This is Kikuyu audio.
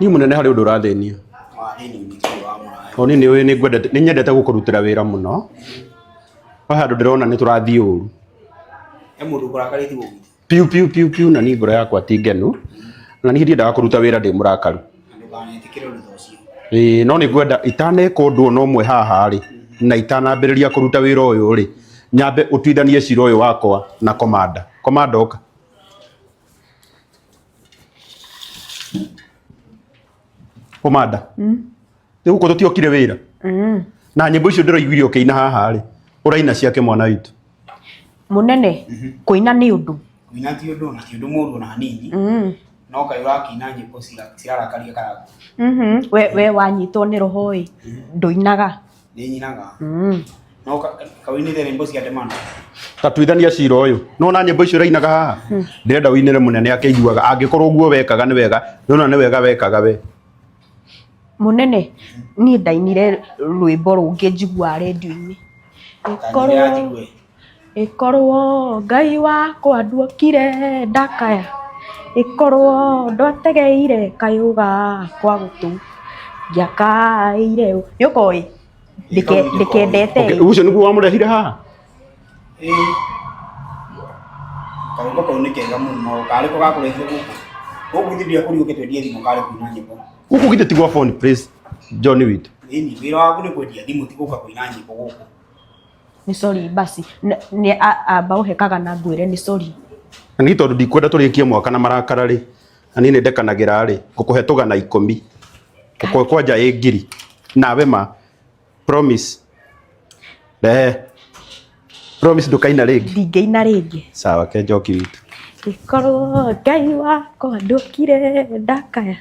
Niĩ mũnene harĩ ũndũ ũrathĩnia. Wathĩni nĩ wa mũraya. Tondũ niĩ nĩũĩ nĩngwendete nĩnyendete gũkũrutĩra wĩra mũno. No he handũ ndĩrona nĩtũrathiĩ ũru. He mũndũ ũkũrakarĩtie gũkũ gwitũ? Piu piu piu piu na niĩ ngoro yakwa ti ngenu. Na niĩ ndiendaga kũruta wĩra ndĩ mũrakaru. Na ndũkanetĩkĩre ũndũ ta ũcio. Ĩĩ no nĩngwenda itaneka ũndũ ona ũmwe haha rĩ, na itanambĩrĩria kũruta wĩra ũyũ rĩ, nyambe ũtuithanie cira ũyũ wakwa na komanda. Komanda ũka. Komanda. Rĩu gũkũ tũtiokire wĩra. Na nyĩmbo icio ndĩraiguire ũkĩina haha rĩ, ũraina ciake mwana witũ. Mũnene, kũina nĩ ũndũ. Kũina ti ũndũ na ti ũndũ mũũru ona hanini. No kaĩ ũrakĩina nyĩmbo cirarakaria karangũ. We, we wanyitwo nĩ roho ĩ, ndũinaga. Nĩ nyinaga. No kawinĩte nyĩmbo cia ndemano. Tatuithania cira ũyũ. Nona nyĩmbo icio ũrainaga haha? Ndĩrenda ũinĩre mũnene akĩiguaga. Angĩkorwo ũguo wekaga nĩ wega, nĩwona nĩ wega wekaga we. Mũnene, niĩ ndainire rwĩmbo rũngĩ njiguaga rendio-inĩ. Kanyinĩra njigue. Ĩkorwo Ngai wakwa nduokire ndakaya, ĩkorwo ndwategeire kayũ gakwa gũtũ, ngĩakaĩire ũ. Nĩ ũkoĩ? Ndĩkendete Okay, ĩ. ũcio nĩguo wamũrehire haha? Ĩĩ. Karwĩmbo kau nĩ kega mũno. Karĩ ko gakũrehire gũkũ? Gũkũ githĩ ndiakũria ũke twendie thimũ karĩ kũina nyĩmbo. Gũkũ githĩ ti gwa phone please John witũ. Ĩni, wĩra waku nĩ kwendia thimũ ti gũka kũina nyĩmbo gũkũ. Nĩ sorry basi. Nĩ amba ũhe kagana ngwĩre nĩ sorry. Na niĩ tondũ ndikwenda tũrĩkie mwaka na marakara rĩ, na niĩ nĩ ndekanagĩra rĩ, ngũkũhe tũgana ikũmi. Ngũkũhe kwanja ĩ ngiri. Nawe ma promise. Rehe. Promise ndũkaina rĩngĩ. Ndingĩina rĩngĩ. Sawa, ke njoki witũ. Ĩkorwo Ngai wakwa ndũkire ndakaya.